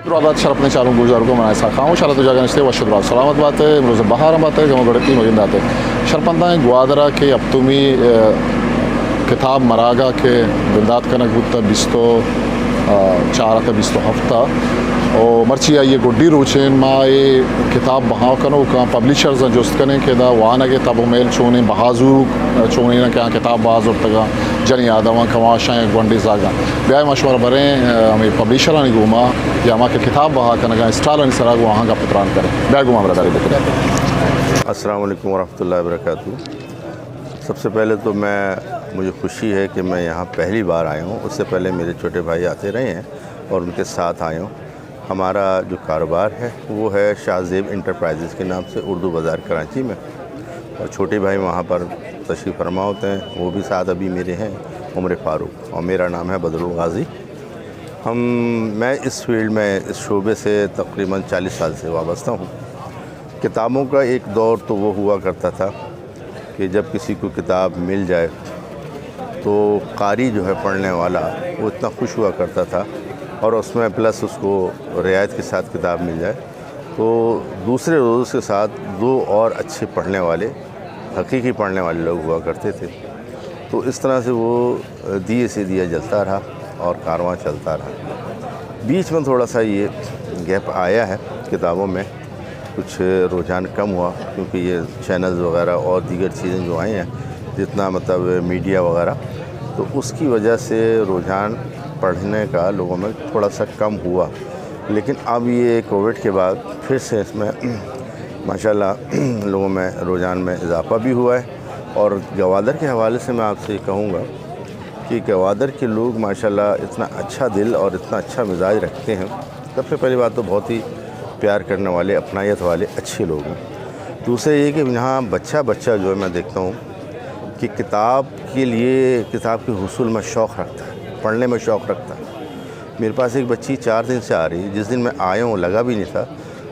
درود بات شرپندیں چاروک گوشداروکاں، من اسحاق خاموش، شر تو جاگہ نشتے، وش و درا سلامت باتے، امروز بہار ہم باتے، گم گڑتی مگن داتے۔ شرپنداں گوادر ءَ کہ ہپتمی، ا، کتاب مراگہ کہ بندات کنگ بوتا بیست و چار تا بیست و ہفت تا، و مرچی آئی گڈی روچین، ما اے کتاب بہا کنوکاں پبلشرز جست کنیں کہ دا وانگ تب و میل چونیں، بہا زوروک چونیں کہ آ کتاب بہا زرتگاں، جنی آدماں کماشاں یک گونڈیں زاگاں۔ بیائے ما شمارا بریں، ا، ہمے پبلشرانی گوما یا ہما کہ کتاب بہا کنگا اسٹالانی سرا گوں آہاں گپ تران کریں۔ بیائے گوما برادری بکنیں۔ السلام علیکم ورحمۃ اللہ وبرکاتہ۔ سب سے پہلے تو میں، مجھے خوشی ہے کہ میں یہاں پہلی بار آیا ہوں، اس سے پہلے میرے چھوٹے بھائی آتے رہے ہیں اور ان کے ساتھ آیا ہوں۔ ہمارا جو کاروبار ہے وہ ہے شاہ زیب انٹرپرائزز کے نام سے اردو بازار کراچی میں، اور چھوٹے بھائی وہاں پر تشریف فرما ہوتے ہیں، وہ بھی ساتھ ابھی میرے ہیں، عمر فاروق، اور میرا نام ہے بدر الغازی۔ ہم، میں اس فیلڈ میں، اس شعبے سے تقریباً چالیس سال سے وابستہ ہوں۔ کتابوں کا ایک دور تو وہ ہوا کرتا تھا کہ جب کسی کو کتاب مل جائے تو قاری جو ہے پڑھنے والا، وہ اتنا خوش ہوا کرتا تھا، اور اس میں پلس اس کو رعایت کے ساتھ کتاب مل جائے تو دوسرے روز اس کے ساتھ دو اور اچھے پڑھنے والے، حقیقی پڑھنے والے لوگ ہوا کرتے تھے۔ تو اس طرح سے وہ دیے سے دیا جلتا رہا اور کارواں چلتا رہا۔ بیچ میں تھوڑا سا یہ گیپ آیا ہے کتابوں میں، کچھ رجحان کم ہوا، کیونکہ یہ چینلز وغیرہ اور دیگر چیزیں جو آئی ہیں، جتنا مطلب میڈیا وغیرہ، تو اس کی وجہ سے رجحان پڑھنے کا لوگوں میں تھوڑا سا کم ہوا۔ لیکن اب یہ کووڈ کے بعد پھر سے اس میں ماشاءاللہ لوگوں میں رجحان میں اضافہ بھی ہوا ہے۔ اور گوادر کے حوالے سے میں آپ سے یہ کہوں گا کہ گوادر کے لوگ ماشاءاللہ اتنا اچھا دل اور اتنا اچھا مزاج رکھتے ہیں۔ سب سے پہلی بات تو بہت ہی پیار کرنے والے، اپنائیت والے اچھے لوگ ہیں۔ دوسرے یہ کہ یہاں بچہ بچہ جو ہے، میں دیکھتا ہوں کہ کتاب کے لیے، کتاب کے حصول میں شوق رکھتا ہے، پڑھنے میں شوق رکھتا ہے۔ میرے پاس ایک بچی چار دن سے آ رہی ہے، جس دن میں آیا ہوں لگا بھی نہیں تھا،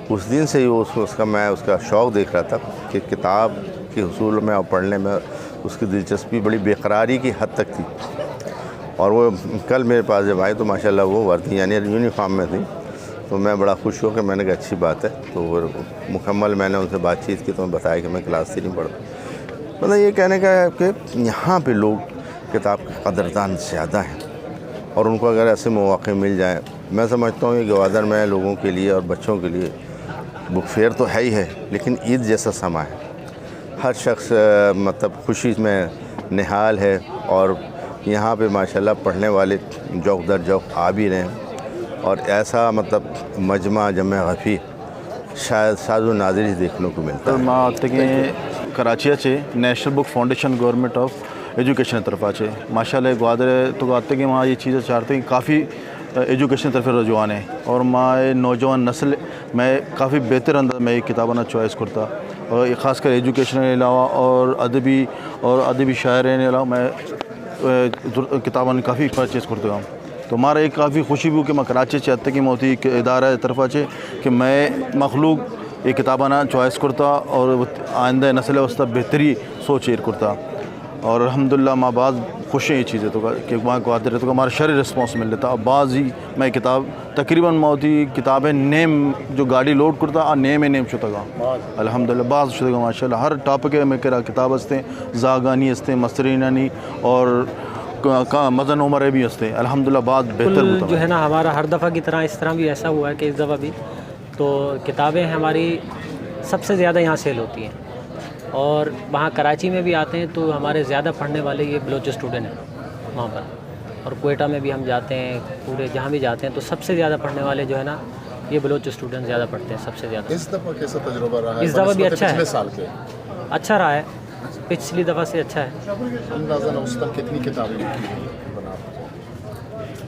اس دن سے ہی وہ اس، اس کا، میں اس کا شوق دیکھ رہا تھا کہ کتاب کے حصول میں اور پڑھنے میں اس کی دلچسپی بڑی بے قراری کی حد تک تھی۔ اور وہ کل میرے پاس جب آئی تو ماشاءاللہ وہ وردی یعنی یونیفارم میں تھی، تو میں بڑا خوش ہوا کہ میں نے کہا اچھی بات ہے۔ تو وہ مکمل میں نے ان سے بات چیت کی تو میں بتایا کہ میں کلاس تھری میں پڑھتا ہوں۔ مطلب یہ کہنے کا ہے کہ یہاں پہ لوگ کتاب کے قدردان زیادہ ہیں اور ان کو اگر ایسے مواقع مل جائیں، میں سمجھتا ہوں یہ گوادر میں لوگوں کے لیے اور بچوں کے لیے بک فیئر تو ہے ہی ہے، لیکن عید جیسا سما ہے۔ ہر شخص، آ، مطلب خوشی میں نہال ہے اور یہاں پہ ماشاءاللہ پڑھنے والے جوق در جوق آ بھی رہے ہیں اور ایسا مطلب مجمع، جمع غفیر شاید ساز و نادری دیکھنے کو ملتا ہے۔ ما اتگیں کراچی ءَ چہ نیشنل بک فاؤنڈیشن گورنمنٹ آف ایجوکیشن ءِ طرفا چہ۔ ماشاءاللہ گوادر ءِ تو اتگیں ما یہ چیز چارتگیں کافی ایجوکیشن ءِ طرف رجوع ایں اور ما نوجوان نسل میں کافی بہتر انداز میں یہ کتاباں چوائس کرتا اور خاص کر ایجوکیشن کے علاوہ اور ادبی اور ادبی شاعریں علاوہ میں، اے، کتاباں کافی پرچیز کرتگاں۔ تو مارا ایک کافی خوشی بھی کہ ما کراچی چہ اتگیں، ما وتی ایک ادارہ ءِ طرفا چہ کہ میں مخلوق یہ کتاباں چوائس کرتا اور آئندہ نسل ءِ واسطہ بہتری سوچ ایر کرتا۔ اور الحمدللہ ما باز خوش ہیں یہ چیز ءِ تو کہ ما گوادر ءِ تو مارا شر ریسپانس ملتا۔ باز ہی میں کتاب تقریباً ما وتی کتابیں نیم جو گاڑی لوڈ کرتا، آ نیم نیم شتگا۔ الحمدللہ باز شتگا ماشاءاللہ۔ ہر ٹاپک ءِ میں کرا کتاب ہستیں، زاگانی ہستیں، مسترینانی اور کا، کا مزن عمر ءِ بھی ہستیں۔ الحمدللہ باز بہتر بوتا جو ہے۔ نا، ہمارا ہر دفعہ کی طرح اس طرح بھی ایسا ہوا ہے کہ اس دفعہ بھی تو کتابیں ہماری سب سے زیادہ یہاں سیل ہوتی ہیں اور وہاں کراچی میں بھی آتے ہیں تو ہمارے زیادہ پڑھنے والے یہ بلوچ اسٹوڈنٹ ہیں وہاں پر۔ اور کوئٹہ میں بھی ہم جاتے ہیں، پورے جہاں بھی جاتے ہیں تو سب سے زیادہ پڑھنے والے جو ہے نا، یہ بلوچ اسٹوڈنٹ زیادہ پڑھتے ہیں، سب سے زیادہ۔ اس دفعہ کیسا تجربہ رہا ہے اس دفعہ بھی بنسبت اچھا ہے۔ پچھلے سال کے؟ اچھا رہا ہے، پچھلی دفعہ سے اچھا ہے۔ اندازہ اوسطاً کتنی کتابیں بنا؟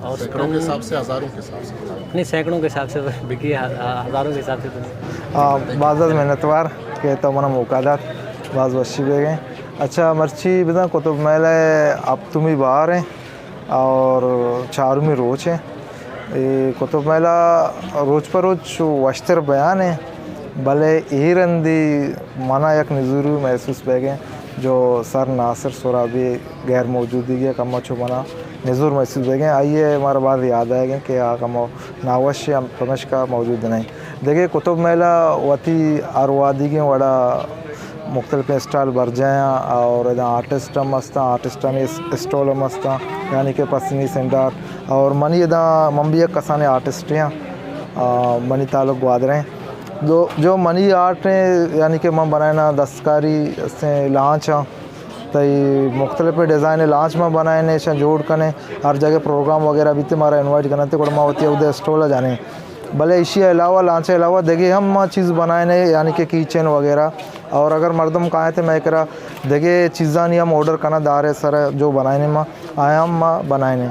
اور سینکڑوں کے حساب سے، ہزاروں کے حساب سے؟ نہیں، سینکڑوں کے حساب سے بکی ہے، ہزاروں کے حساب سے تو نہیں۔ آ، باز باز منتوار کہ تو منا موقع دات، باز وشی بیگیں۔ اچھا، مرچی بزاں قطب میلہ ءِ ہپتمی بہار ایں اور چارمی روچ ایں۔ اے قطب میلہ روچ پہ روچ وشتر بیان ایں، بلے اے رندی منا یک نزوری محسوس بیگیں جو سر ناصر سہرابی غیر موجودگی ءَ کمو چو منا نزور محسوس بیگ ءَ، آئی ءَ مارا باز یاد آیگ ءَ کہ آ کمو ناوش ءَ، ہم پمیشکا موجود نہ ایں۔ دگہ کتب میلہ وتی ہر وہدیگیں وڑا مختلفیں اسٹال برجاہ آں اور ادا آرٹسٹ ہم ہستاں، آرٹسٹانی اس-، اسٹال ہم ہستاں، یعنی کہ پسنی سینڈ آرٹ۔ اور منی ادا، من بھی یک کسانیں آرٹسٹے آں، آ، منی تعلق گوادر ایں۔ دو، جو منی آرٹ ایں، یعنی کہ من بنائیناں دستکاری سے لانچ آں، تئی مختلف ڈیزائن لانچ ما بنائینے، اشاں جوڑ کنے، ہر جگہ پروگرام وغیرہ بیتے مارا انوائٹ کننتے، گڑا ما وتی اودے اسٹال جانے۔ بلے اشی علاوہ، لانچ علاوہ دگہ ہم ما چیز بنائینے، یعنی کہ کی چین وغیرہ۔ اور اگر مردم کائیں تے مئے کرا دگہ چیزانی ہم آرڈر کنا دارے سر جو بنائینے ما، آیا ہم ما بنائینے۔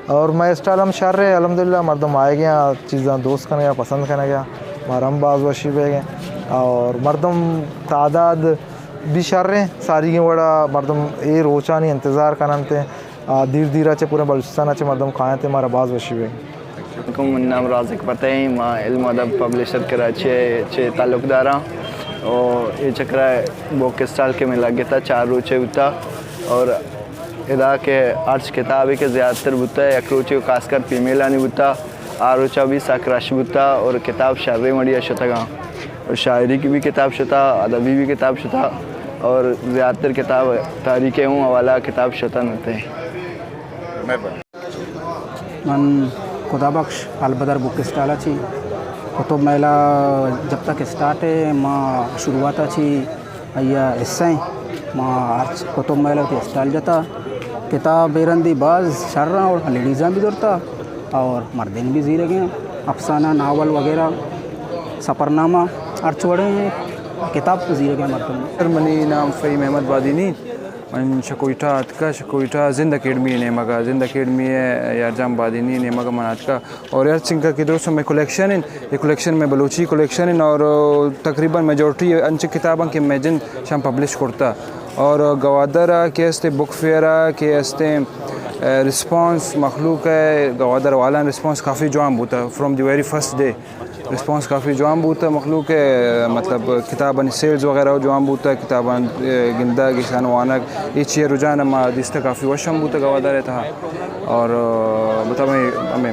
اور مئے اسٹال ہم شر ہے، الحمدللہ مردم آئے گیا، چیزاں دوست کنگا، پسند کنگا، مارا ہم باز وشی بیگ ءَ۔ اور مردم تعداد بھی شر ہیں، ساری وڑا مردم اے روچانی انتظار کننتے، آ، دیر دیر چہ پورے بلوچستان چہ مردم کاینتے، مارا باز وشی بیگ۔ منی نام رازق پتہ ایں، ما علم ادب پبلشر کراچی ءَ چہ تعلق داراں۔ او اے چکرا بک اسٹال کہ میں لگتا چار روچے ہوتا اور ادا کہ ہرچ کتابے کہ زیادتر بوتا، یک روچے خاص کر فیمیلانی بوتا، آ روچا بھی سک رش بوتا اور کتاب شریں وڑیا شتگاں۔ اور شاعری کی بھی کتاب شتا، ادبی بھی کتاب شتا اور زیادتر کتاب تاریخ اوں حوالہ کتاب شتا نتے۔ من خدا بخش البدر بک اسٹال چی کتب میلہ جب تک اسٹارٹ ہے، ما شروعات چی آئی ءَ حصہ ایں۔ ما ہرچ کتب میلہ وتی اسٹال جتا، کتاب ایرندی باز شر آں اور لیڈیزاں بھی زرتا اور مردین بھی زیرگ ایں۔ افسانہ، ناول وغیرہ، سفرنامہ، ہرچ وڑیں کتاب زیرگ ایں مردم۔ سر، منی نام فہیم احمد بادینی، من شکویٹا اتکا، شکویٹا زند اکیڈمی نیمگا، زند اکیڈمی یارجان بادینی نیمگا من اتکا۔ اور ہر چنکا کہ درست میں کلیکشن ہیں، یہ کلیکشن میں بلوچی کلیکشن ہیں اور تقریباً میجورٹی انچ کتاباں کہ میں جند شام پبلش کرتا۔ اور گوادر کہ استے بک فیئر کہ استے، اے، رسپانس مخلوق ہے، گوادر والا رسپانس کافی جوان بوتا، from the very first day response کافی جوان بوتا مخلوق ہے، مطلب کتابانی سیلز وغیرہ جوان بوتا، کتابان، اے، گندگ، ایشان وانگ، یہ چیئے رجحان ما دیستا کافی وش ہم بوتا گوادر تہا۔ اور، اے، بتا میں، ہمیں